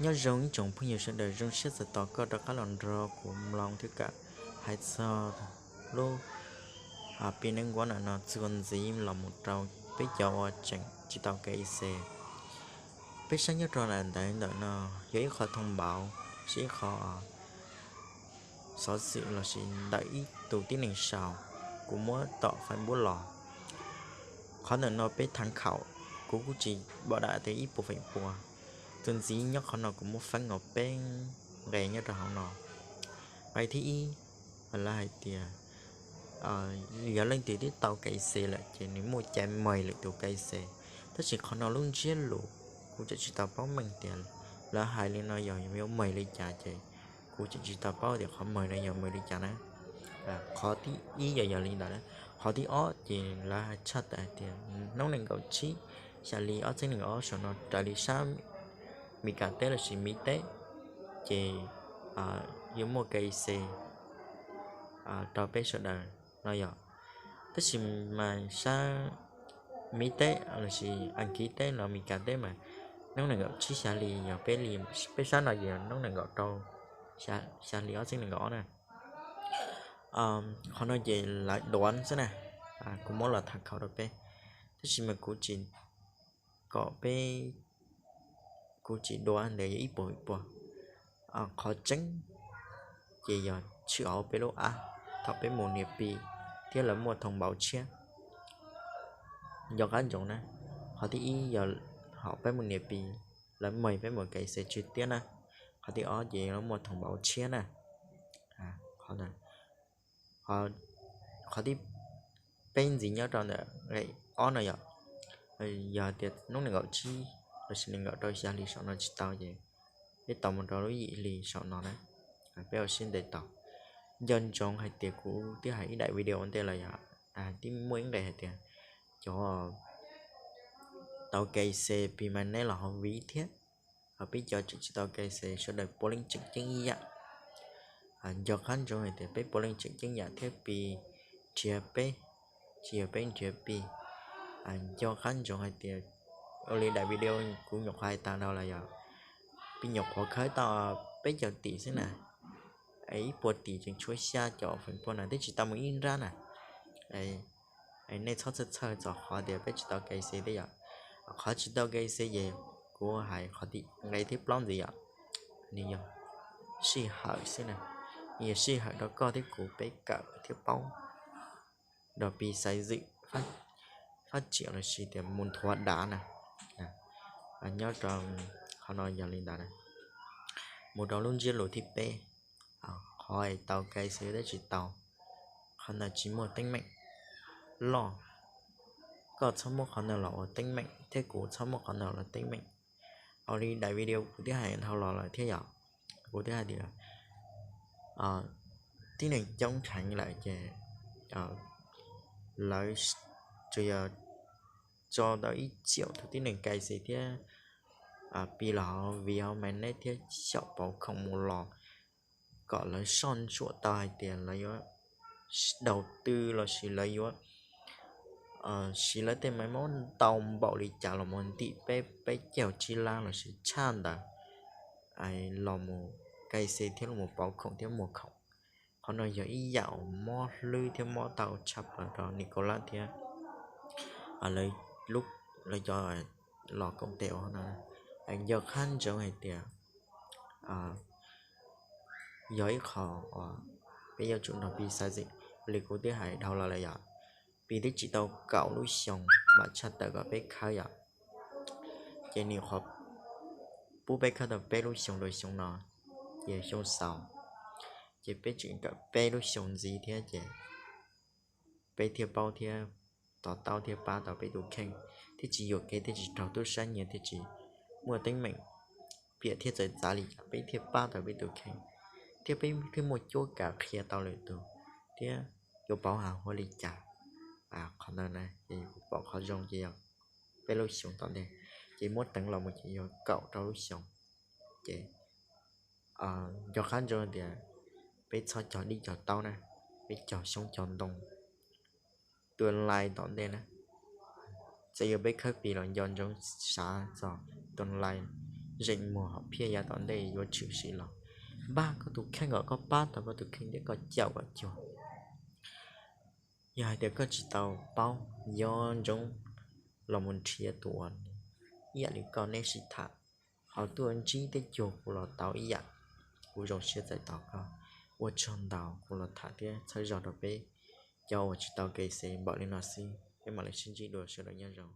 Nyob zoo ib tsoom phooj ywg sawv daws, zoo siab txais tos koj rov qab los nrog kuv mloog thiab kawm hais txog lub pi neeb nkuab no txuas ntxiv los mus rau peb cov uas tseem tsis tau K Y C. Peb saib nyob rau ntawm ntawm no yog ib qho thoo npauv, ib qho xov xwm lossis ntawm ib tug tib neeg sau, kuv muab tom Facebook los. Qhov ntawm no peb tham khaum, kuv kuj tsis pom dam tias ib puas feem pua. Txuas ntxiv nyob qhov no kuv muab feeb ua peb nqe nyob rau hauv no. Nqe thib ib, lawv hais tias yog leej twg twb tau K Y C lawm ces nws muaj cai meem lwm tus K Y C. Tab sis qhov no lub ntsiab lus kuv tseem tsis tau paub meej tias lawv hais li no yog yuav meem li cas ces kuv tseem tsis tau paub tias qhov meem no yog meem li cas na. Qhov thib ib yog yog li ntawd na. Qhov thib ob ces lawv hais tshaj tawm hais tias hnub nees nkaum tsib xya hli ob txhiab nees nkaum ob saum no raws li sab Mis Kas teb lossis Mis teb ces yuav muaj K Y C rau peb sawv daws no yog. Tab sis mas sab Mis teb lossis Askiv teb los Mis Kas teb mas hnub nees nkaum tsib xya hli yog peb li, peb sab no ces hnub nees nkaum rau xya hli ob txhiab nees nkaum ob na. Qhov no ces lawv duav xwb na, kuv muab los tham khaum rau peb, tab sis mas kuv tsis kom peb, kuv tsis duav ntawd yog ib puas feem pua. Qhov tseeb ces yog tshwm hauv peb lub app thaum peb mus nias pi thiab lawv muaj thoo npauv tshiab. Nco qab ntsoov na, qhov thib ib yog hom peb mus nias pi, lawv meem peb mus K Y C tswv tiab na. Qhov thib ob ces lawv muaj thoo npauv tshiab na. Qhov thib peb ntxiv nyob rau ntawm nqe ob no yog, yog tias hnub nees nkaum tsib lossis nees nkaum rau xya hli saum no tsis tau ces peb tos mus rau lub yim hli saum no na, peb ua siab ntev tos. Nco ntsoov hais tias kuv twb hais ib daim video ua ntej los yog, twb muaj ib nqe hais tias cov tau K Y C pi mas neb los ho viv thiab, ho peb cov tseem tsis tau K Y C sawv daws puav leej tseem ceeb ib yam. Nco qab ntsoov hais tias peb puav leej tseem ceeb yam thiab pi nrhiav peb, tsis yog peb nrhiav pi. Nco qab ntsoov hais tias ua li daim video kuv nyuam qhuav hais tas dhau los yog peb nyuam qhuav khawb tau peb caug tim xwb na, ib puas tim tseem tshuav xya caum feem pua na twb tsis tau mus ib nrab na. Nej txhob txhawj txhawj txog qhov tias peb tsis tau K Y C thiab yom. Qhov tsis tau K Y C ces kuv hais qhov tim nqe thib plaub ntxiv yom, nws yog sij hawm xwb na, nws yog sij hawm rau koj thiab kuv peb kawm thiab paub nrog pi xaiv zwm fab tsiam lossis tias mus nthuav dav na. Nyob rau qhov no yog li ntawd na. Mus rau lub ntsiab lus thib peb, qhov es tau K Y C thiab tsis tau, qhov ntawd tsis muaj teeb meem loj. Koj txhob muab qhov ntawd los ua teeb meem thiab kuv txhob muab qhov ntawd los teeb meem. Ua li daim video kuv twb hais dhau los lawm thiab yom, kuv twb hais tias tib neeg coob dheev lawm ces lawv tsuas yog tso tau ib txhiab tus tib neeg K Y C thiab pi los hauv viv hauv mainnet thiab xyaum pauv khoom mus los, kom lawv soj ntsuam tau hais tias lawv yuav daus tw lossis lawv yuav siv lawv tej maiv mob ntau npaum li cas los mus ntim peb peb caug tsib lab lossis tshaj ntawd los mus K Y C thiab los mus pauv khoom thiab muag khoom. Qhov no yog ib yam uas mob hlwb thiab mob tau tshaj plaws rau Nikolaj thiab lawv cov los koom tes ua no. Nco qab ntsoov hais tias yog ib qho uas peb yuav tsum nrog pi xaiv txim. Li kuv twb hais dhau los lawm yom, pi twb tsis tau kaum lub xyoo mam tshaj tawm kom peb khawb yom. Ces nws qhov pub peb khawb tau peb lub xyoo rau xyoo no, ces xyoo xaus, ces peb tseem kawm peb lub xyoo ntxiv thiab ces peb thiaj paub thiab to taub thiab pab tau peb tus kheej, thiaj tsis yuam kev thiaj tsis raug tub sab nyiag thiaj tsis muaj teeb meem piam thiab txawv txav li cas peb thiaj pab tau peb tus kheej, thiab peb thiaj muaj cuab kav qhia tau lwm tus thiab yuav pauv hav huab li cas. Qhov ntawd na ces kuv pom qhov zoo ces yog peb lub xyoo tom ntej, ces muab teev los mus ces yog kaum rau lub xyoo. Ces nco qab ntsoov tias peb txhob cog dib cog taub na, peb cog xyoob cog ntoo tua lais tom ntej na. Txawm yog peb khawb pi los nco ntsoov xav txog tua lais, zeem muag hom phiaj yav tom ntej yuav tshwm sim los. Npaj koj tus kheej kom koj pab tau koj tus kheej thiab koj caum kom cuag. Yog hais tias koj tsis tau paub, nco ntsoov los mus nrhiav tus uas ib yam li koj neb sib tham, ho tuaj ntsib thiab cuag kuv los tau ib yam. Kuv zoo siab txais tos koj. Ua tsaug ntau, kuv los tham thiab txhawb zog rau peb cov uas tsis tau kev xev npaum li no xwb, peb mam li sib ntsib dua, sawv daws nyob zoo.